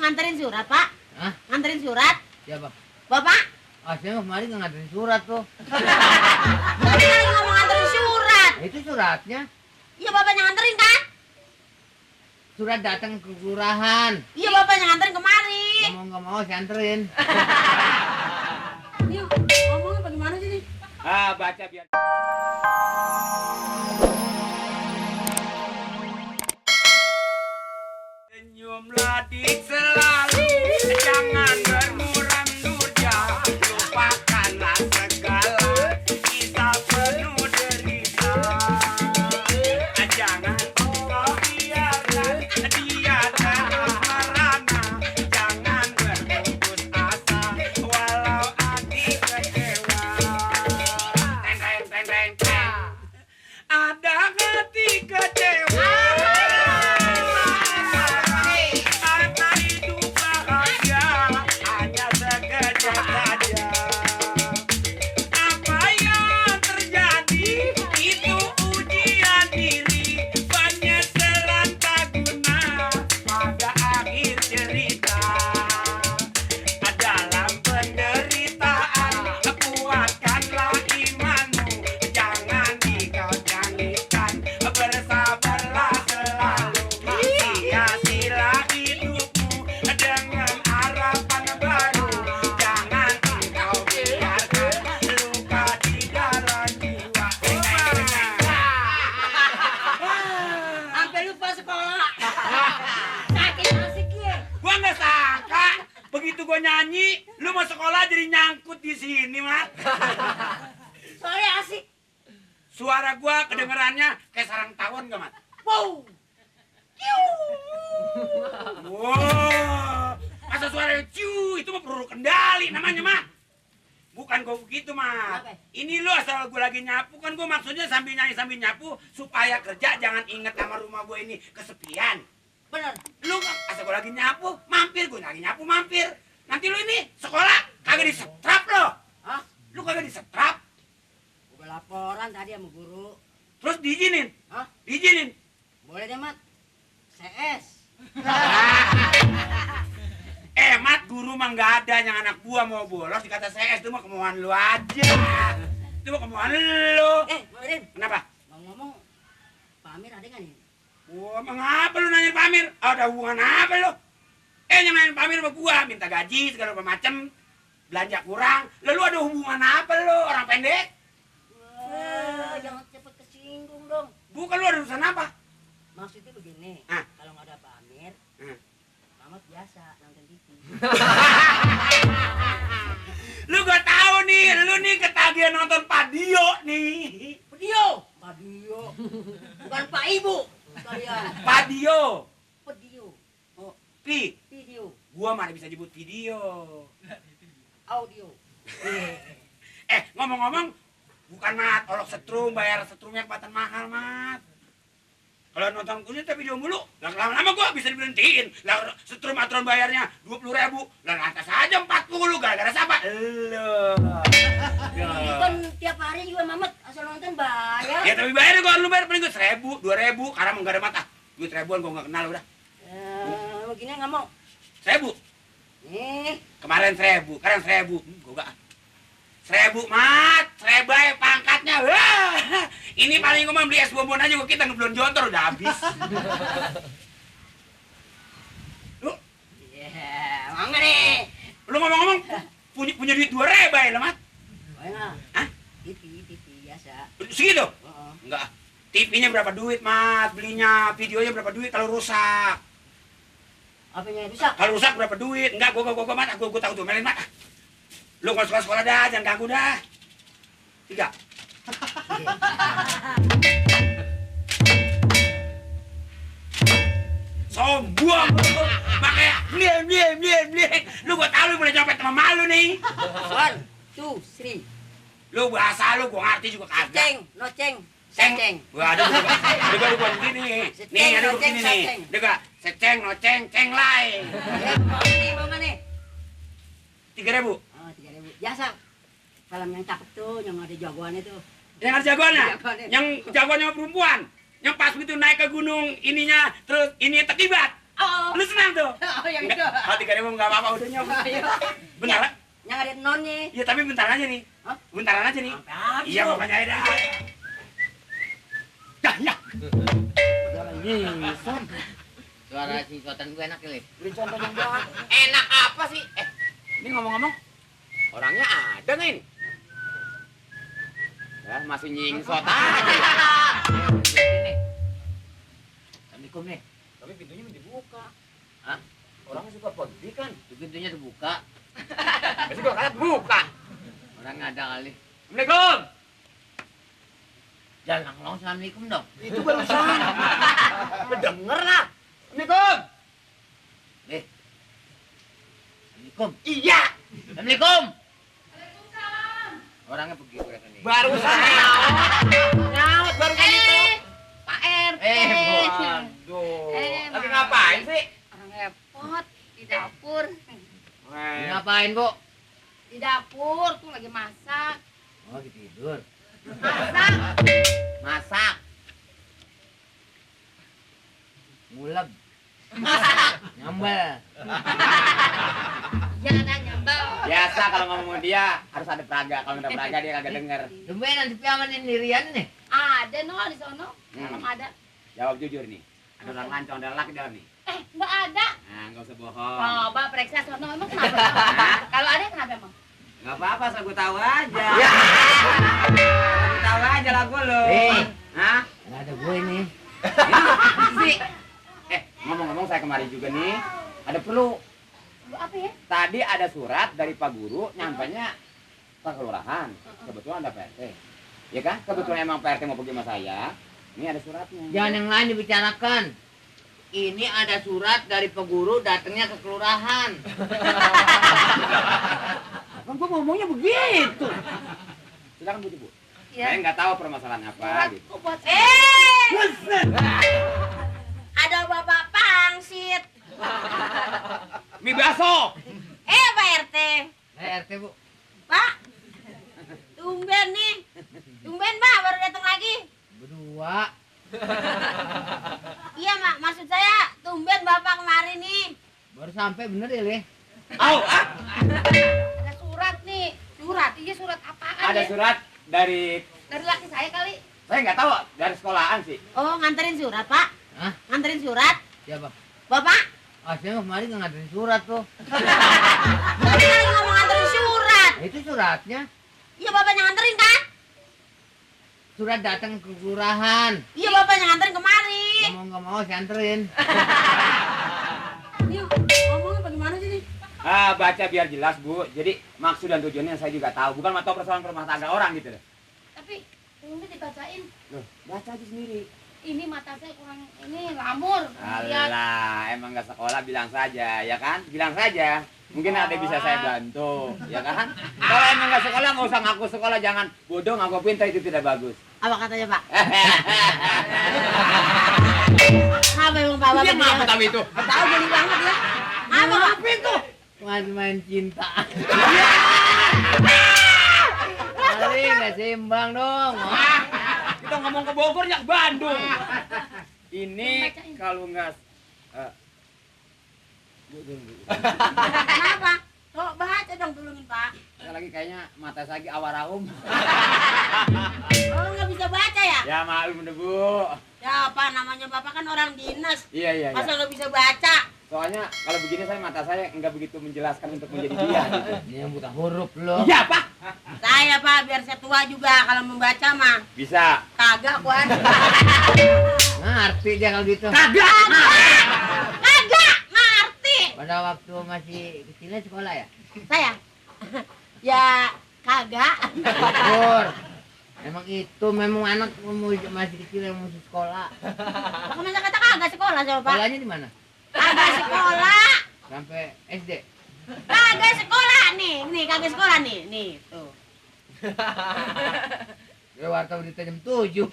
nganterin surat, Pak? Hah? Nganterin surat? Siapa? Bapak? Saya kemarin nggak nganterin surat tuh. Tadi kan ngomong nganterin surat. Itu suratnya. Iya, bapaknya nganterin kan? Surat datang ke kelurahan. Iya, bapaknya nganterin kemari. Nggak mau saya anterin. Ini ngomongnya bagaimana sih nih? Baca biar. Senyumlah dik selalu, jangan bermuram durja, lupakanlah segala kita penuh derita. Jangan kau biarkan dia terus merana, jangan berputus asa walau hati kecewa. Teng teng teng teng teng. Ada hati kecewa. Begitu gue nyanyi, lu mau sekolah jadi nyangkut di sini, Mat. Soalnya asik. Suara gue kedengerannya kayak sarang tawon gak, Mat? Wow. Wow. Masa suara ciu, itu mah perlu kendali namanya, Mat. Bukan gue begitu, Mat. Ini lu asal gue lagi nyapu, kan gue maksudnya sambil nyanyi sambil nyapu supaya kerja jangan inget sama rumah gue ini kesepian. Bener. Lu asal gue lagi nyapu, mampir, gue lagi nyapu, mampir. Nanti lu ini sekolah kagak disetrap lo. Hah? Lu kagak disetrap. Gue laporan tadi sama guru. Terus diizinin? Hah? Diizinin? Boleh deh, Mat. CS. Mat, guru mah nggak ada yang anak gua mau bolos dikata CS, itu mah kemauan lu aja. Itu mah kemauan lu. Muhyiddin. Kenapa? Ngomong-ngomong, Pak Amir ada nggak nih? Wah, mengapa lu nanya Pak Amir? Ada hubungan apa lu? Yang nanya Pak Amir sama gua, minta gaji segala macam, belanja kurang. Lalu ada hubungan apa lu, orang pendek? Wah, jangan cepet kesinggung dong. Bukan, lu ada urusan apa? Maksudnya begini, Ah. kalau nggak ada Pak Amir, Mamat biasa nonton TV. Lu gak tahu nih, lu nih ketagihan nonton Padio nih. Pedio. Padio. Bukan Pak Ibu. Sekalian. Padio. Pedio. Oh, Pi. Video. Gua mana bisa nyebut video. Audio. Ngomong-ngomong, bukan, Mat, olok setrum, bayar setrumnya kepatan mahal, Mat. Kalau nonton kuning tapi video mulu, lama-lama gua bisa diberhentiin. Lah setrum atron bayarnya 20.000, lah lantas aja 40 gara-gara siapa? Elo. Ini kan tiap hari juga Mamat asal nonton bayar. Ya tapi bayar gua, lu bayar paling gua 1.000, 2.000, karena mau gak ada mata. Duit ribuan gua gak kenal udah. Begini nggak mau. 1.000. Nih. Kemarin 1.000, sekarang 1.000. Gua gak. 1.000, Mat, Serbay pangkatnya. Wah, ini paling ngomong beli es bonbon aja gua kita ngebelon jontor udah habis. Lu, Mangga nih. lu ngomong-ngomong punya duit 2.000 lah, Mat. Enak. Hah? TV biasa. Segitu? Heeh. Enggak. TV-nya berapa duit, Mat? Belinya videonya berapa duit kalau rusak? Apanya rusak? Kalau rusak berapa duit? Enggak, gua Mat, gua tahu tuh, melin, Mat. Lu kalau sekolah dah, jangan ganggu dah. 3. Sombong lu. Makanya blie. Lu gua tahu lu boleh nyopet sama malu nih. 1, 2, 3. Lu bahasa lu gua ngerti juga kagak. Ceng, no ceng. Ceng. Wah, ada gua begini. Nih, ada begini nih. Juga seceng, no ceng lai. Mau nggak nih? 3.000. Oh, 3.000. Biasa. Film yang cakep tuh, yang ada jagoannya tuh. Yang ada jagoannya? Jagoannya. Yang jagoannya perempuan. Yang pas begitu naik ke gunung ininya, terus ini terkibat. Oh. Lu senang tuh? Oh, yang itu. Ah, 3.000 nggak apa-apa udah nyom. Ayo. Bentar. Yang ada nonnya. Iya tapi bentar aja nih. Hah? Bentaran aja nih. Sampai Iya habis, pokoknya ada. Ya ya. Ini son. Suara si Sotan gue enak kali. Beri contoh yang banget. Enak apa sih? Ini ngomong-ngomong, orangnya ada nggak ini? Ya, masih nyingsot aja. Assalamualaikum nih. Tapi pintunya dibuka. Hah? Orangnya suka pergi kan? Pintunya terbuka. Pasti gua kaget buka. Orang ada kali. Assalamualaikum. Jangan ngomong assalamualaikum dong. Itu barusan. Kedenger lah. Assalamualaikum. Assalamualaikum. Iya. Assalamualaikum. Orangnya pergi mereka nih. Barusan nyaut. Nyaut barusan itu. Pak RT. Waduh. Lagi ngapain sih? Orang repot di dapur. Ngapain, Bu? Di dapur tuh lagi masak. Oh, tidur. Masak. Masak. Ngulek. Masak. Nyambel. Jangan nyambel. Biasa kalau ngomong sama dia harus ada peraga. Kalau nggak ada peraga dia kagak denger. Tumbenan si Piaman sendirian nih. Ada no di sono. Kalau ada. Jawab jujur nih. Ada orang lancong, ada laki dalam nih. Nggak ada. Nah, nggak usah bohong. Coba periksa sono emang kenapa? Kalau ada kenapa emang? Nggak apa-apa, asal gue tahu aja. Gue tahu aja lah gue lo. Hah? Nggak ada gue nih. Sih. Ngomong-ngomong saya kemarin juga nih. Ada perlu. Apa ya? Tadi ada surat dari Pak Guru, nyampainya ke kelurahan. Kebetulan ada PRT. Ya kan? Kebetulan emang PRT mau pergi sama saya. Ini ada suratnya. Jangan yang lain dibicarakan. Ini ada surat dari peguru datangnya ke kelurahan. Kan gue ngomongnya begitu. Silakan Bu, Bu. Iya. Saya nggak tahu permasalahan apa Surat gitu. buat ada bapak pangsit. Mie bakso. Pak RT. RT, Bu. Pak. Tumben nih. Tumben Pak baru datang lagi. Berdua. Iya Mak, maksud saya tumben Bapak kemarin nih. Baru sampai bener ya, Le? Ada surat nih. Surat? Iya surat apaan Ada ya? surat dari Dari laki saya kali. saya nggak tahu dari sekolahan sih. Oh nganterin surat Pak? Hah? Nganterin surat? Siapa? Bapak? Saya kemarin nggak nganterin surat tuh. Tadi lagi ngomong nganterin surat. Itu suratnya. Iya Bapak yang nganterin kan? Surat datang ke kelurahan. Iya Bapak yang nganterin kemari. Nggak mau saya anterin. Ini ngomongnya bagaimana sih nih? Baca biar jelas Bu. Jadi maksud dan tujuannya saya juga tahu. Bukan tahu persoalan rumah tangga orang gitu loh. Tapi ini dibacain. Loh, baca aja sendiri. Ini mata saya kurang ini lamur. Lihat. Alah, emang nggak sekolah bilang saja, ya kan? Bilang saja. Mungkin ada yang bisa saya bantu, ya kan? Kalau emang nggak sekolah nggak usah ngaku sekolah, jangan bodoh ngaku pintar, itu tidak bagus. Apa katanya Pak? Apa emang Pak? Dia ngapa tahu itu? Tahu geli banget ya. Apa itu? Main cinta. Kali nggak seimbang dong. Kita ngomong ke Bogor ya ke Bandung. Ini kalau nggak Kenapa? Kok baca dong tolongin Pak. saya lagi kayaknya mata saya lagi awaraum. Oh nggak bisa baca ya? Ya maklum deh Bu. Ya apa namanya Bapak kan orang dinas. Iya. Masa nggak bisa baca? Soalnya kalau begini mata saya nggak begitu menjelaskan untuk menjadi dia. Gitu. Ini yang buta huruf loh. Iya Pak. Saya Pak biar saya tua juga kalau membaca mah. Bisa. Kagak kuat. Ngerti dia kalau gitu. Kagak. Kagak ngerti. Pada waktu masih kecilnya sekolah ya? Saya. Ya kagak. Syukur. Emang itu memang anak masih kecil yang mesti sekolah. Kok masa kata kagak sekolah coba Pak? Sekolahnya di mana? Kagak sekolah. Sampai SD. Kagak sekolah nih kagak sekolah nih tuh. Ya wartawan berita jam 7.